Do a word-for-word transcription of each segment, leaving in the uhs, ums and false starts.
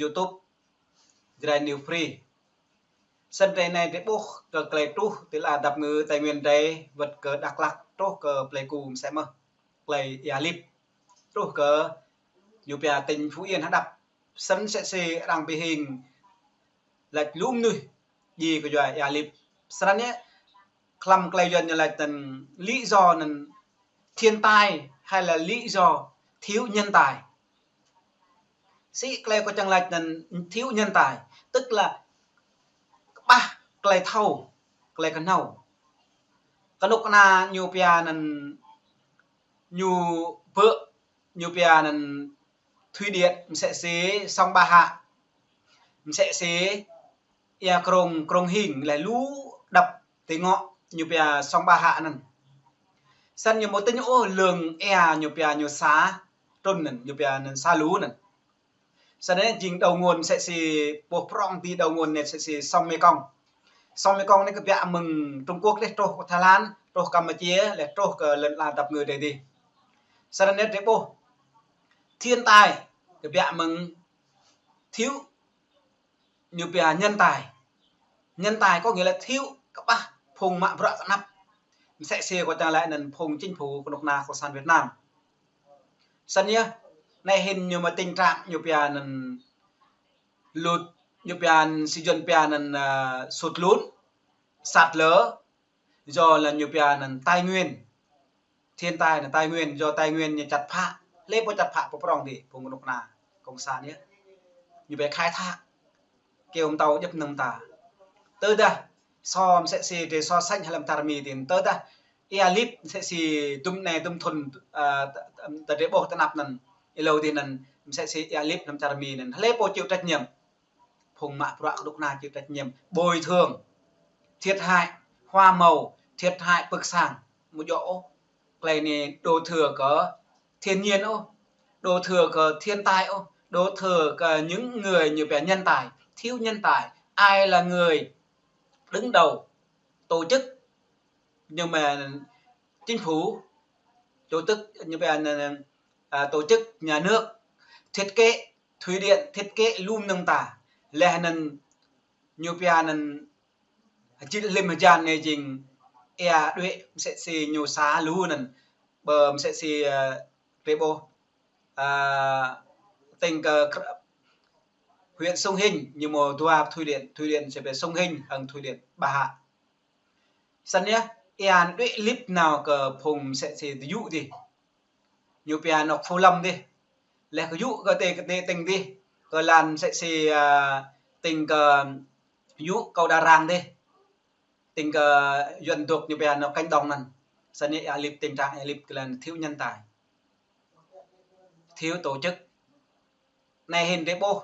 YouTube Jrai New Free. Sĭt hrơi anai drơi ƀuh kơ klei truh ti lăn dap ngư Tây Nguyên drơi wơ̆t kơ Dak Lak truh kơ Pleiku msĕ mơh. Klei ia lip truh kơ ñu pia tỉnh Phú Yên hơđăp. Sĭt sĕ si arăng bi hing lač lu mnuih djai kơ yua ia lip. Sĭt anai hlăm klei Yuan ñu lač anŭn lý do anŭn thiên tai hay là lý do thiếu nhân tài. Sĭt klei kâo čang lač anŭn thiếu nhân tài, tức là kơƀah klei thâo, klei kơhnâo. Kơnuk kơna ñu pia anŭn ñu bơ ñu pia anŭn thủy điện msĕ si sông Ba Hạ, msĕ si ia Krông, Krông Hing lĕ lu đập ti ngŏ ñu pia sông Ba Hạ anŭn. Sĭt ñu mơ̆ tơña ôh lưng ia ñu pia ñu sa trŭn anŭn, ñu pia anŭn sa lu anŭn. Sĭt anai jing đầu nguồn msĕ si ƀuh prŏng ti đầu nguồn anai msĕ si sông Mekong. Sông Mekong anai kơbiă mơ̆ng Trung Quốc dih truh kơ Thái Lan, truh Campuchia, lĕ truh kơ lăn lăn dap ngư drơi dih. Sĭt anai drơi ƀuh thiên tai kơbiă mơ̆ng thiếu ñu pia nhân tài. Nhân tài có nghĩa là thiếu kơƀah phung mă bruă kơnăp. Msĕ si kâo čang lač anŭn phung chính phủ kơnuk kơna cộng sản Việt Nam. Sĭt anai, anai hĭn ñu mơ̆ tình trạng ñu pia anŭn lụt, ñu pia anŭn si Yuan pia anŭn, à, sụt lún, sạt lở, do là ñu pia anŭn tài nguyên. Thiên tai anŭn tài nguyên, do tài nguyên ñu čăt phă. Lĕ pô čăt phă pô prŏng dih, phung kơnuk kơna cộng sản yơh. Ñu pia khai thác. Kơyâo mơtâo djŏp mơnơ̆ng ta. Tơdah so msĕ si drơi so sánh hlăm čar Mi dih, tơdah ia lip msĕ si dŭm anai dŭm thŭn, à, ta drơi ƀuh tơnap anŭn, êlâo dih anŭn msĕ si ia lip hlăm čar Mi anŭn. Lĕ pô chịu trách nhiệm. Phung mă bruă kơnuk kơna chịu trách nhiệm bồi thường, thiệt hại hoa màu, thiệt hại pơk sang. Mơ̆ djơ̆ ôh, klei anai đổ thừa kơ thiên nhiên ôh, đổ thừa kơ thiên tai ôh, đổ thừa kơ những người ñu pia nhân tài, thiếu nhân tài. Ai là người đứng đầu tổ chức, ñu mơ̆ chính phủ, tổ chức ñu pia, à, tổ chức nhà nước thiết kế thủy điện, thiết kế lu mơnơ̆ng ta. Lĕ anŭn ñu pia anŭn jĭt lăm hơjan anai jing ia đuaĭ msĕ si ñu sa lu anŭn, ƀơ msĕ si, à, drơi ƀuh, à, tỉnh kơ Kr-, huyện Sông Hinh ñu mơ̆ dua thủy điện, thủy điện msĕ si Sông Hinh hăng thủy điện Ba Hạ. Sĭt anai, ia đuaĭ lip nao kơ phung msĕ si tơyŭ dih. Ñu pia anŏ Phú Lâm dih. Lĕ kơ yŭ kơ tê, kơ tê tỉnh dih. Kơ lăn msĕ si, à, tỉnh kơ yŭ Cầu Đà Răng dih. Tỉnh kơ Yuan dŏ ñu pia anŏ cánh đồng anŭn. Sĭt anai ia lip tình trạng ia lip kơ lăn thiếu nhân tài. Thiếu tổ chức. Anai hĭn drơi ƀuh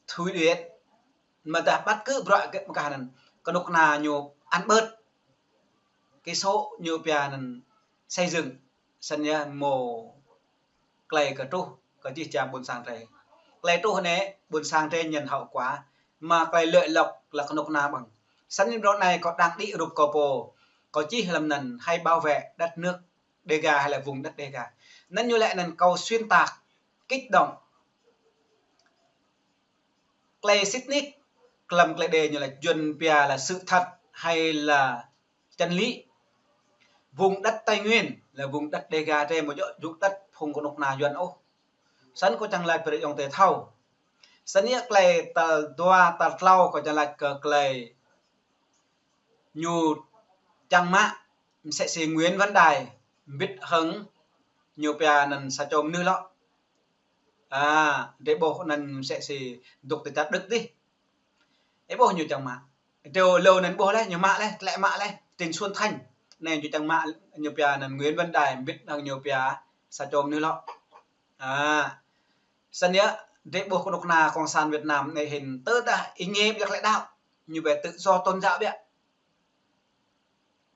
thủy điện, mơ̆ dah bất cứ bruă kơ mơkah anŭn, kơnuk kơna ñu ăn bớt. Kơ số ñu pia anŭn xây dựng, sĭt anai mơ̆ klei kơ truh kơ jih jang ƀôn sang drơi. Klei truh anai ƀôn sang drơi nhận hậu quả, mơ̆ klei lợi lộc là kơnuk kơna ƀơ̆ng. Sĭt anai mrô anai kâo đang đĭ rup kâo pô, kâo čih hlăm anŭn hãy bảo vệ đất nước Đêga hay là vùng đất Đêga. Anŭn ñu laĭ anŭn câu xuyên tạc, kích động. Klei sĭt nik, hlăm klei Êđê ñu laĭ Yuan pia là sự thật hay là chân lý. Vùng đất Tây Nguyên là vùng đất Đêga drơi, mơ̆ djơ̆ vùng đất phung kơnuk kơna Yuan ôh. Sĭt kâo čang laĭ brơi ayŏng adơi thâo. Sĭt anai klei tal dua, tal klâo kâo čang laĭ kơ klei ñu čang mă msĕ si Nguyễn Văn Đài mbĭt hăng ñu pia anŭn sa čô mơnuih lŏ. À, drơi ƀuh anŭn msĕ si dŏ ti čar Đức dih. Ê ƀuh ñu čang mă. Drơi hlâo anŭn ƀuh leh, ñu mă leh, tlĕ mă leh, Trịnh Xuân Thanh. Anai ñu čang mă ñu pia anŭn Nguyễn Văn Đài mbĭt hăng ñu pia sa čô mơnuih lŏ. À, sĭt anai, drơi ƀuh kơnuk kơna cộng sản Việt Nam anai hĭn tơdah ih ngă ƀiă klei đaŏ, ñu pia tự do tôn giáo ƀiă.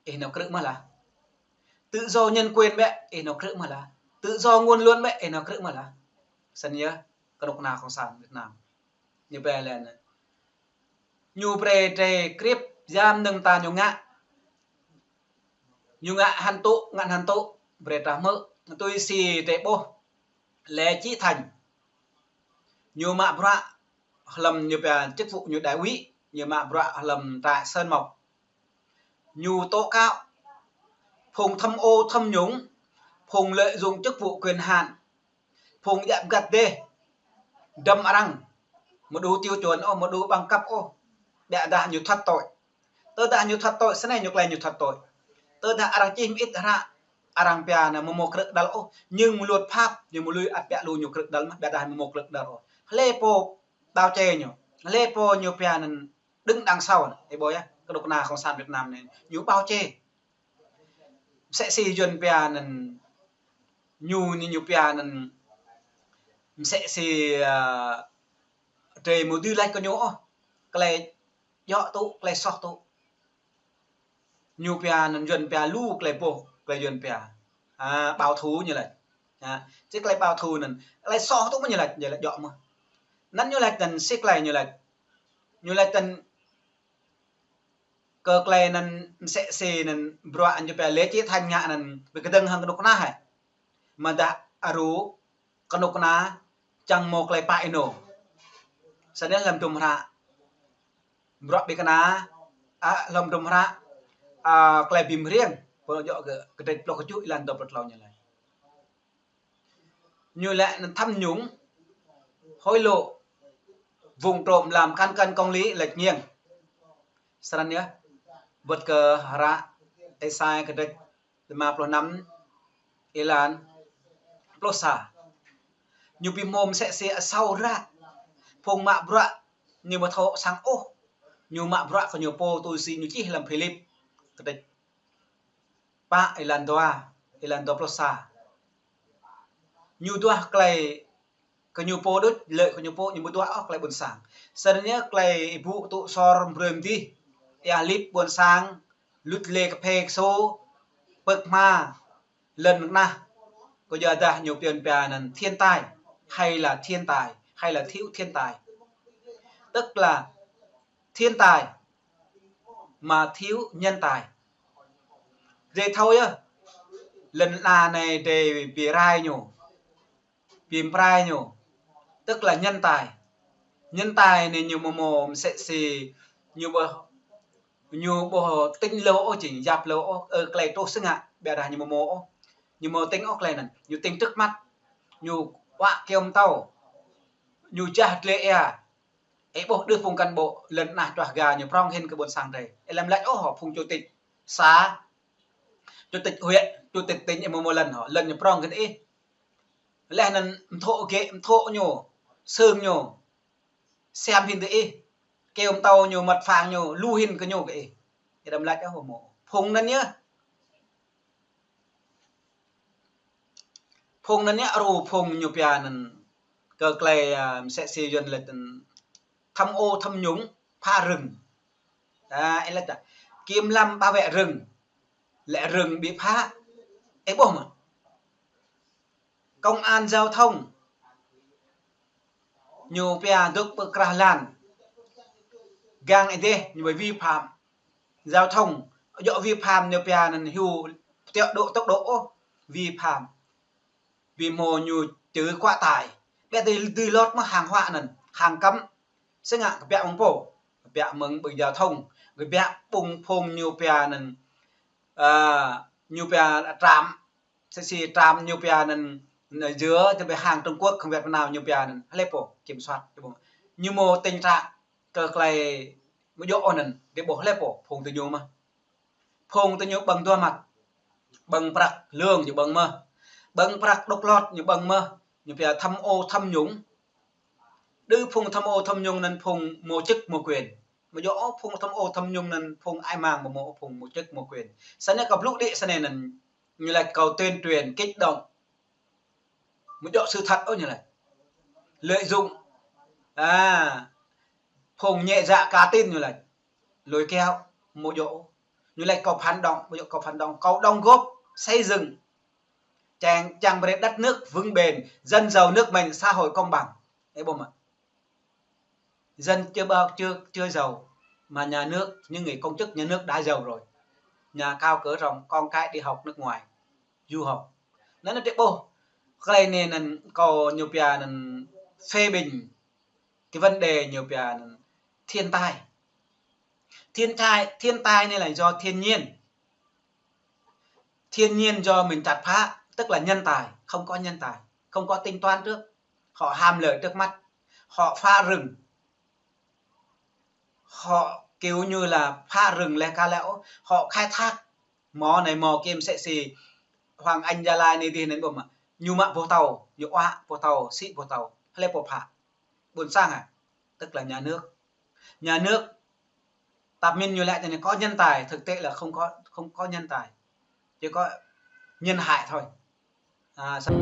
Ih nao krư̆ mơ̆ lah. Tự do nhân quyền ƀiă, ih nao krư̆ mơ̆ lah. Tự do ngôn luận ƀiă, ih nao krư̆ mơ̆ lah. Sĭt anai, kơnuk kơna cộng sản Việt Nam. Ñu pia lĕ anai. Ñu brơi drơi krip yam mơnơ̆ng ta ñu ngă. Ñu ngă hăn tŭ, ngă hăn tŭ, brơi trah mơ̆. Tui si drơi ƀuh Lê Chí Thành. Ñu mă bruă hlăm ñu pia chức vụ ñu đại úy, ñu mă bruă hlăm trại Sơn Mộc. Ñu tố cáo phung tham ô tham nhũng, phung lợi dụng chức vụ quyền hạn, phung djăp găt dêh, đâm arăng, mă đủ tiêu chuẩn ôh, mă đủ bằng cấp ôh, ƀiădah ñu thoát tội. Tơdah ñu thoát tội, snei ñu klei ñu thoát tội. Tơdah arăng čih mơit hră, arăng pia anai mơmô krư̆ đăl ôh, nhưng mơ̆ luật pháp, ñu mơ̆ lui ăt pia lu ñu krư̆ đăl mơh, ƀiădah mơmô krư̆ đăl ôh. Hlei pô bao che ñu, hlei pô ñu pia anai đứng đằng sau anai, ih ƀuh yơh, kơnuk kơna Cộng sản Việt Nam anai, ñu bao che. Msĕ si Yuan pia anai, ñu anai ñu pia anai, msĕ si, a, drei mơ̆ dưi lač kơ ñu ôh, klei djŏ tŭ, klei soh tŭ. Ñu pia anai Yuan pia lu klei boh, klei Yuan pia. A, bảo thủ ñu lač. A, si klei bảo thủ anai, klei soh tŭ mơ̆ ñu lač, ñu lač djŏ mơh. Anŭn ñu lač anai si klei ñu lač. Ñu lač anai kơ klei anai msĕ si anai bruă ñu pia lĕ či than ngă anai bi kơdơ̆ng hăng kơnuk kơna hĕ. Mơ̆ dah aru kơnuk kơna čang mơ̆ klei pă ênô. Snei hlăm hdruôm hră Bruă Ƀĭng Kna, a, hlăm hdruôm hră, a, Klei Bi Mriêng, pô djŏ kơ kơdrêč pluh kjuh êlan dua pluh tlâo ñu lač. Ñu lač anai tham nhũng, hối lộ, vung trộm làm cán cân công lý lệch nghiêng. Snăn yơh, wơ̆t kơ hră Êsai kơdrêč lima pluh năm êlan pluh sa. Ñu bi hmô msĕ si asâo ră, phung mă bruă ñu ƀu thâo sang ôh. Ñu mă bruă kơ ñu pô tui si ñu čih hlăm Philip kơdrêč pă êlan dua, êlan dua pluh sa. Ñu duah klei kơ ñu pô đôč, lợi kơ ñu pô, ñu ƀu duah ôh klei ƀuôn sang. Snăn yơh klei ih ƀuh tŭ sor brơi mdih, ia lip ƀuôn sang, luč lê kơphê kơsô, pơ̆k hma, lŏn mơ̆ng anai. Kơyua dah ñu pia anai thiên tai, hay là thiên tài, hay là thiếu thiên tài. Tức là thiên tài mà thiếu nhân tài. Drei thâo yơh, lŏn ala anai drei bi rai ñu, bi prai ñu, tức là nhân tài. Nhân tài anai ñu mơmô msĕ si ñu ƀuh, ñu ƀuh tĭng lu ôh, jing yap lu ôh, ơ, klei truh si ngă, ƀiădah ñu mơmô ôh. Ñu mơmô tĭng ôh klei anŭn, ñu tĭng trước mắt, ñu wă kơyâo mtâo, ñu jah dlê ia. Ih ƀuh đưh phung cán bộ lŏn anai čuah ga ñu prŏng hĭn kơ ƀuôn sang drei. Ih lăm lač ôh phung chủ tịch xã, chủ tịch huyện, chủ tịch tỉnh ih mơmô lŏn hŏ, lŏn ñu prŏng hĭn ih. Leh anŭn mthô gĕ, mthô ñu, sưng ñu, siam hĭn kơ ih. Kơyâo mtâo ñu, măt phang ñu, lu hĭn kơ ñu kơ ih. Ih lăm lač ôh mơmô. Phung anŭn yơh. Phung anŭn yơh aru phung ñu pia anŭn kơ klei, a, msĕ si Yuan lač anŭn tham ô tham nhũng phá rừng. A, ih lač ta, kiểm lâm bảo vệ rừng, lĕ rừng bị phá. Ih ƀuh mơ̆? Công an giao thông ñu pia dŏ pơ krah lan, gang ih dêh ñu ƀơi vi phạm giao thông, djŏ vi phạm ñu pia anŭn hyu tiŏ độ tốc độ ôh, vi phạm. Bi hmô ñu chữ quá tải. Ƀiădah dưi lŏt mơ̆ hàng hóa anŭn, hàng cấm. Si ngă kơ biă mơ̆ng pô, kơ biă mơ̆ng ƀing giao thông, kơ biă ƀing phung ñu pia anŭn, a, ñu pia trạm, si, si trạm ñu pia anŭn, anŭn giữa, tơbiă hàng Trung Quốc, hàng Việt Nam ñu pia anŭn, hlei pô kiểm soát, ñu mơ̆ tình trạng kơ klei mơ̆ djŏ anŭn, drei ƀuh hlei pô, phung tơ ñu mơ̆. Phung tơ ñu ƀơ̆ng dua mặt, ƀơ̆ng prăk lương ñu ƀơ̆ng mơ̆, ƀơ̆ng prăk độc lọt ñu ƀơ̆ng mơ̆, ñu pia tham ô tham nhũng. Đưh phung tham ô tham nhũng anŭn phung mơ̆ chức mơ̆ quyền. Mơ̆ djŏ ôh phung tham ô tham nhũng anŭn phung ai mang mơ̆ mơ̆ phung mơ̆ chức mơ̆ quyền. Snei kơ blŭ đĭ snei anŭn ñu lač kơ tuyên truyền kích động. Mơ̆ djŏ sự thật ôh ñu lač. Lợi dụng. A, phung nhẹ dạ cả tin ñu lač. Lôi kéo, mơ̆ djŏ ôh. Ñu lač kơ phản động, mơ̆ djŏ kơ phản động, kơ đóng góp xây dựng. Čang, čang brơi đất nước vững bền, dân giàu nước mạnh, xã hội công bằng. Ih ƀuh mơ̆? Dân chưa bao, chưa, chưa giàu, mà nhà nước, những người công chức nhà nước đã giàu rồi. Nhà cao cửa rộng, con cái đi học nước ngoài, du học. Anŭn drei ƀuh, klei anai anŭn kơ ñu pia anŭn phê bình, Cái vấn đề ñu pia thiên tai. Thiên tai, thiên tai này là do thiên nhiên. Thiên nhiên do mình chặt phá, tức là nhân tài, không có nhân tài, không có tính toán trước. Họ ham lợi trước mắt, họ phá rừng, họ kiểu như là phá rừng lĕ ka lĕ, họ khai thác mỏ này mỏ kia msĕ si Hoàng Anh Gia Lai anai dih anŭn ƀu mă, ñu mă boh tâo, ñu uă boh tâo, sĭ boh tâo, hlơi pô phă? Ƀôn sang à? Tức là nhà nước. Nhà nước, tơdah ñu laĭ tơ anai có nhân tài, thực tế là không có, không có nhân tài, chỉ có nhân hại thôi. À, sao?